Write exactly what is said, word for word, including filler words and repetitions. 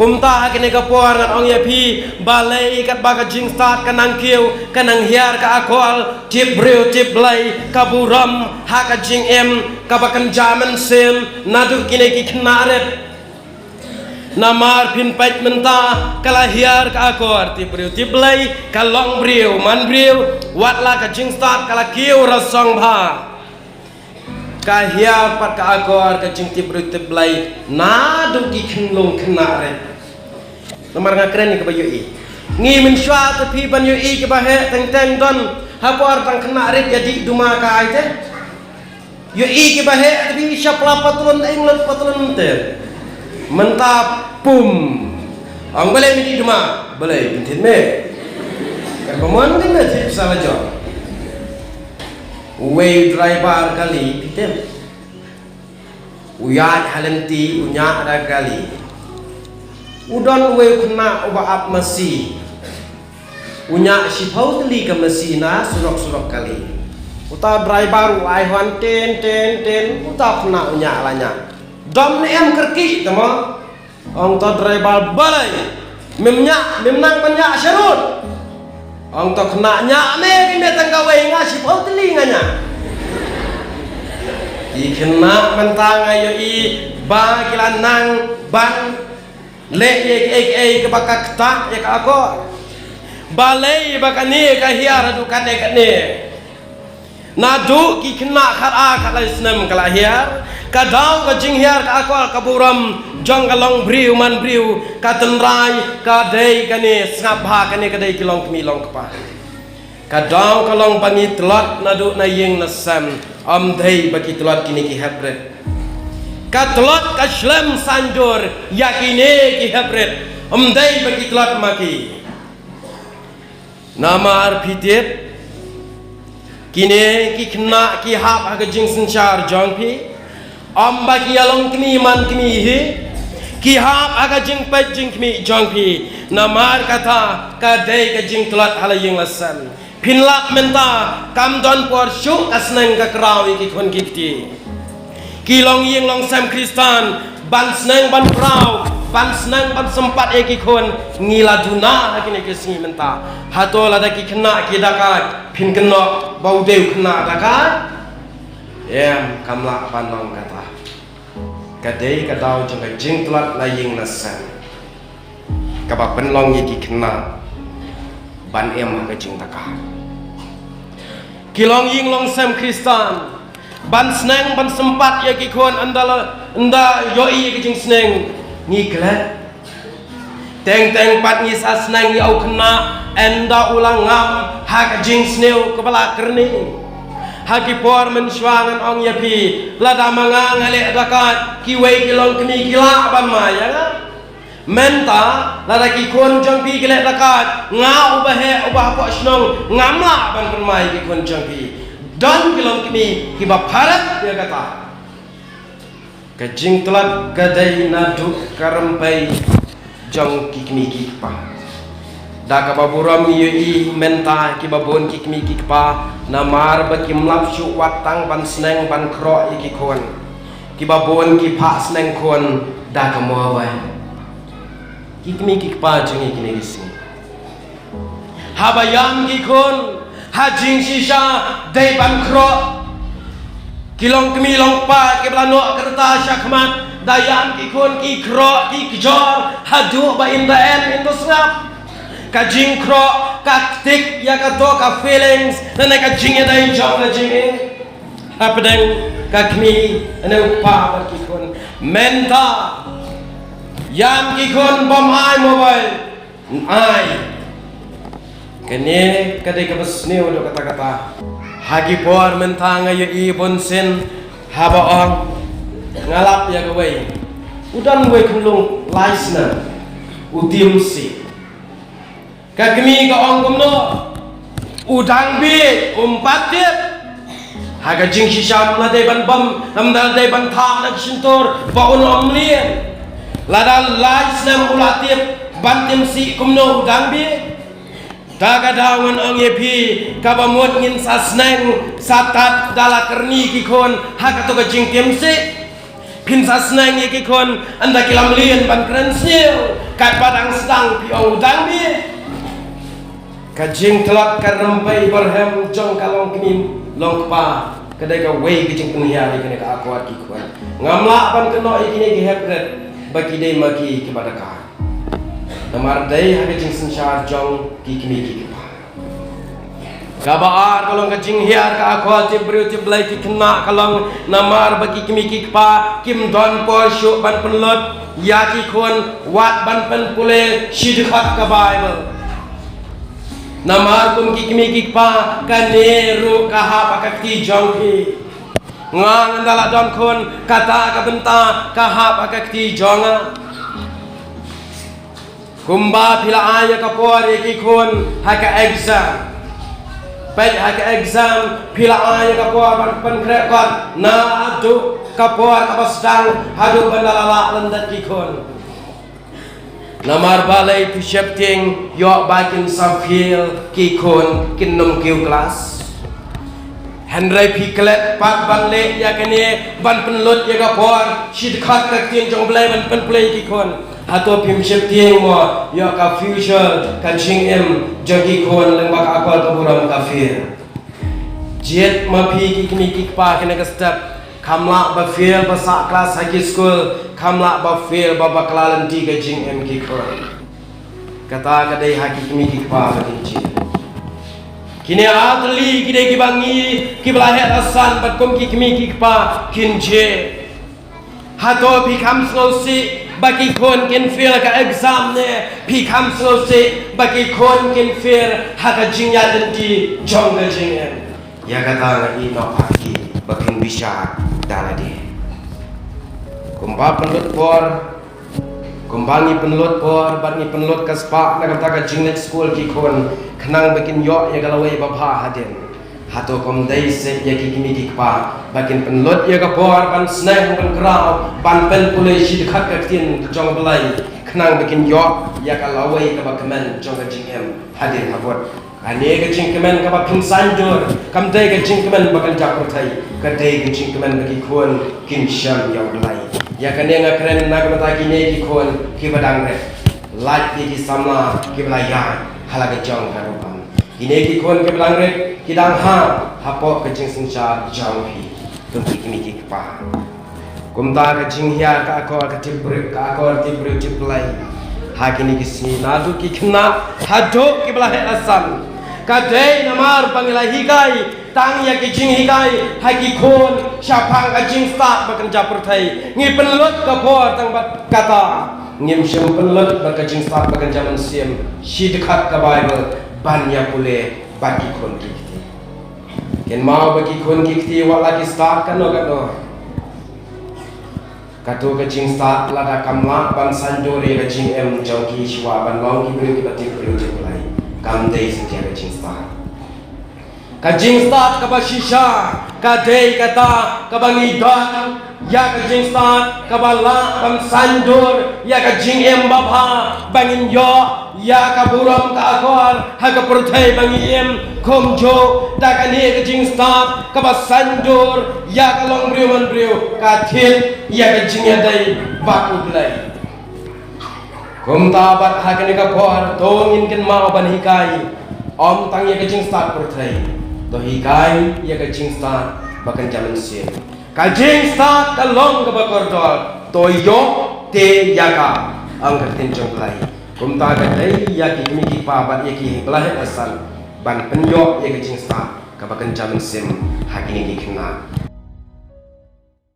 Kumta ha kane ka por ngan ong ïa phi, balei katba ka jingstad ka nang kiew, ka nang hiar ka akor, tip briew tip Blei, ka burom ha ka jingim kaba kynja mynsiem naduh kine ki khynnah rit. Namar phin peit mynta, ka la hiar ka akor, tip briew tip Blei, ka long briew man briew, wat la ka jingstad ka la kiew rasong bha. Ka hiar pat ka akor ka jingtip briew tip Blei naduh ki khynnah khynnah rit. Namar nga kren ïa kaba ïohi. Ngi mynshuwa te phi ban ïohi kiba heh teng teng don ha por tang khynnah rit ïa dih duma ka ai te. Ïohi kiba heh te phi shapla patlun, English patlun te. Mynta pum. Ong balei me dih duma? Balei pynthit me? Kan ba mon kan me thit sa la jong. Uwei u driver kali phi tem. U ïaid ha lynti u ñiah da kali. U don uwei u khynnah uba ap masi. U ñiah shiphew tylli ka masi na surok surok kali. Uta u driver u ai horn ten ten ten, uta u khynnah u ñiah la ñiah. Dom ne em kyrkieh te mo. Ong uta u driver balei mem ñiah, mem nang ban ñiah sharud. Ong uta u khynnah ñiah me, ki me tang kawei, nga shiphew tylli nga ñiah. Ki khynnah mynta nga ïohi ba ki la nang ban leh ïa kiei kiei kaba ka ktah ïa ka akor. Balei ba kane ka hiar haduh katne katne. Naduh ki khynnah khatar khatlai snem ka la hiar, ka daw ka jinghiar ka akor ka burom jong ka long briew man briew, ka tynrai ka dei kane, sngap bha, kane ka dei ki longkmie longkpa. Ka daw ka long ba ngi tlot naduh na ïing na sem, ym dei ba ki tlot kine ki heprit. Ka tlot ka shlem saiñdur ïa kine ki heprit, ym dei ba ki tlot ma ki. Namar phi tip, kine ki khynnah ki hap ha ka jingsynshar jong phi, ym ba ki ïalong kmie man kmie hi, ki hap ha ka jingpeit jingkhmih jong phi, namar kata ka dei ka jingtlot ha la ïing la sem. Phin lap mynta, kam don por shuh ka sneng ka kraw ïa ki khun ki kti. Ki longïing longsem Khristan, ban sneng ban kraw, ban sneng ban sympat ïa ki khun, ngi la duna ha kine ki sngi mynta. Hato lada ki khynnah ki dakaid, phin kynnoh ba u dei u khynnah dakaid? Em, kam lah ban long kata. Ka dei ka daw jong ka jingtlot na ïing na sem kaba pynlong ïa ki khynnah ban im ha ka jingdakaid. Ki longïing longsem Khristan, ban sneng ban sympat ïa ki khun, ynda la, ynda ïohi ïa ka jingsneng, ngi klet. Teng teng pat ngi sa sneng ïa u khynnah ynda u la ngam ha ka jingsniew kaba la kyrni. Ha ki por mynshuwa ngan ong ïa phi, lada ma nga nga leh dakaid, kiwei ki longkmie ki lah ban mai ïa nga. Mynta lada ki khun jong phi ki leh dakaid, nga uba heh uba hapoh shnong ngam lah ban pynmai ki khun jong phi. Don ki longkmie kiba pharap ïa kata. Ka jingtlot ka dei naduh ka rympei jong ki kmie ki kpa. Da kaba burom ngi ïohi mynta kiba bun ki kmie ki kpa namar ba kim lap shuh wat tang ban sneng ban khroh ïa ki khun. Kiba bun ki phah sneng khun da ka mobile. Ki kmie ki kpa jong ngi kine ki sngi. Haba ïam ki khun ha jingshisha dei ban khroh. Ki longkmie longkpa kiba la noh ka rta shakhmat, da ïam ki khun ki khroh ki kjor haduh ba in da en in da sngap. Ka jingkhroh ka ktik ïa kato ka feelings lane ka jingïadei jong ka jingim hapdeng ka kmie lane u kpa bad ki khun. Mynta ïam ki khun bym ai mobile. Ai. Kane ka dei kaba sniew dok kata kata. Ha ki por mynta nga ïohi bunsien haba ong nga lap ïa kawei. U don uwei khunlung lai snem. U Tim si. Ka kmie ka ong kumno. U dang bieit um pat tip. Ha ka jingshisha ym la dei ban bam, ym la dei ban thap na ka shyntur ba un ym lien. Lada lai snem u la tip ban tim sih kumno u dang bieit. Ta ka daw ngan ong ïa phi kaba mut ngin sa sneng sa tad da la kyrni ki khun ha kato ka jingtim sih. Kin sa sneng ïa ki khun, ynda ki lam lien ban kren sniew, katba dang sdang phi ong u dang bit. Ka jingtlot ka rympei barhem jong ka longkmie longkpa ka dei kawei ka jingpynhiar ïa kane ka akor ki khun. Ngam lah ban kynnoh ïa kine ki hep rit ba ki dei ma ki kiba da kai. Namar dei ha ka jingsynshar jong ki kmie ki kpa. Kaba ar ka long ka jinghiar ka akor tip briew tip Blei ki khynnah ka long namar ba ki kmie ki kpa kim don por shuh ban pynlut ïa ki khun wat ban pynpule shi dkhot ka Baibl. Namar kum ki kmie ki kpa kane ruh ka hap ha ka kti jong phi. Nga ngan da la don khun kata ka bynta ka hap ha ka kti jong nga. Kumba phi la ai ïa ka por ïa ki khun ha ka exam. Peit ha ka exam phi la ai ïa ka por ban pynkhreh kot naduh ka por kaba sdang haduh ban da la lah lyndet ki khun. Namar balei phi sheptieng ïoh ba kin sa fail ki khun kin nym kiew klas. Hynrei phi klet pat ban leh ïa kane ban pynlut ïa ka por shi dkhot ka ktien jong U Blei ban pynpule ïa ki khun. Hato phim sheptieng mo ïa ka future ka jingim jong ki khun lyngba ka akor ka burom ka fail. Jied ma phi ki kmie ki kpa kane ka step. Kham lah ba fail ba sah klas ha ki skul, kham lah ba fail ba bakla lynti ka jingim ki khun. Kata ka dei ha ki kmie ki kpa ba kin jied. Kine ar tylli ki dei kiba ngi kiba la heh la san bad kum ki kmie ki kpa kin jied. Hato phi kham sngewsih ba ki khun kin fail ka exam ne phi kham sngewsih ba ki khun kin fail ha ka jingïaid lynti jong ka jingim? Ïa kata nga ïeh noh ha ki ba kin bishar da lade. Kumba pynlut por, kumba ngi pynlut por bad ngi pynlut ka spah na kata ka jingleit skul ki khun khnang ba kin ïoh ïa ka lawei ba bha hadien. Hato kam dei seh ïa ki kmie ki kpa ba kin pynlut ïa ka por ban sneng ban kraw ban pynpule shi dkhot ka ktien jong U Blei khnang ba kin ïoh ïa ka lawei kaba kmen jong ka jingim hadien habud. Kane ka jingkmen kaba pynsaindur kam dei ka jingkmen ba kan jia pyrthei, ka dei ka jingkmen ba ki khun kin shem ïa U Blei. Ïa kane nga kren na ka bynta kine ki khun kiba dang rit. Lait ïa ki samla kiba la ïaid ha la ka jong ka rukom. Kine ki khun kiba dang rit ki dang hap hapoh ka jingsynshar jong phi kum ki kmie ki kpa. Kumta ka jinghiar ka akor ka tip briew, ka akor tip briew tip Blei ha kine ki sngi naduh ki khynnah haduh kiba la heh la san. Ka dei namar ba ngi la hikai tang ïa ki jinghikai ha ki khun shaphang ka jingstad ba kan jia pyrthei. Ngi pynlut ka por tang bad kata, ngim shym pynlut bad ka jingstad ba kan jia mynsiem, shi dkhot ka Baibl ban ïa pule bad ki khun ki kti. Kynmaw ba ki khun ki kti wat la ki stad katno katno. Kato ka jingstad lada kam lah ban saindur ïa ka jingim jong ki shuwa ban long ki briew kiba tip briew tip Blei, kam dei satia ka jingstad. Ka jingstad kaba shisha ka dei kata kaba ngi don ïa ka jingstad kaba lah ban saindur ïa ka jingim babha ba ngin ïoh ïa ka burom ka akor ha ka pyrthei ba ngi im. Kumjuh da kane ka jingstad kaba saindur ïa ka longbriew manbriew ka thied ïa ka jingïadei bad U Blei. Kumta bad ha kane ka por to ngin kynmaw ban hikai ym tang ïa ka jingstad pyrthei, to hikai ïa ka jingstad ba kan jia mynsiem. Ka jingstad ka long kaba kordor, to ïoh te ïa ka, ong ka ktien jong U Blei. Kumta ka dei ïa ki kmie ki kpa bad ïa kiba la heh la san ban pynïoh ïa ka jingstad kaba kan jia mynsiem ha kine ki khynnah.